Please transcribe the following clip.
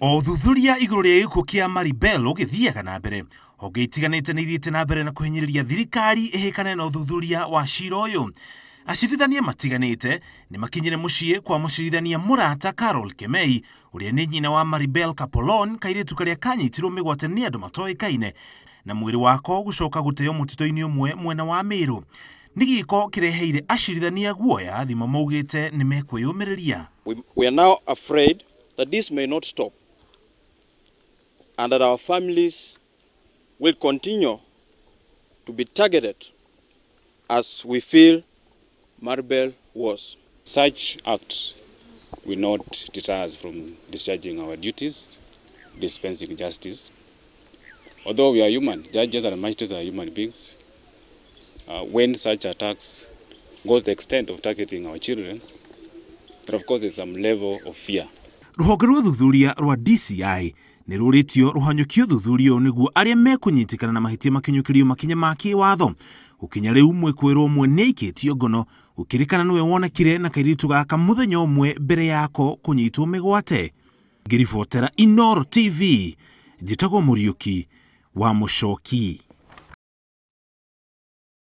O ũthuthuria igũrũ rĩa gĩkuũ kĩa Maribel ũgĩthiaga na mbere, honge itiganĩte nĩ ithiĩte na mbere na kũhinyĩrĩria thirikari ĩhĩkane na ũthuthuria wa cira ũyũ. Acirithania matiganĩte nĩ makinyire mũciĩ kwa mũcirithania Mũrata Carol Kemei, ũrĩa nĩ nyina wa Maribel Kapolon, kairĩtu karĩa kanyitirwo mĩgwate nĩ andũ matoĩkaine na mwĩrĩ wako gũcoka gũteo mũtitũ-inĩ ũmwe mwena wa Meru. Nĩ gĩko kĩreheire acirithania guoya, thima maugĩte nĩ mekwĩyũmĩrĩria. We are now afraid that this may not stop and that our families will continue to be targeted as we feel Maribel was. Such acts will not deter us from discharging our duties, dispensing justice. Although we are human, judges and magistrates are human beings. When such attacks go to the extent of targeting our children, but of course there's some level of fear. Rũhonge rwa ũthuthuria rwa DCI nĩ rũrĩtio rũhanyũkie ũthuthuria ũyũ nĩguo arĩa mekũnyitĩkana na mahĩtia makinyũkĩrio makinya ma kĩwatho. Gũkinya rĩu mwĩkũĩrwo ũmwe nĩ aikĩtio ngono, gũkĩrĩkana nĩwe wonekire na kairĩtu gaka mũthenya ũmwe mbere yako kũnyitwo mĩgwate. Ngĩribotera Inooro TV, njĩtagwo Mũriũki wa Mũcoki.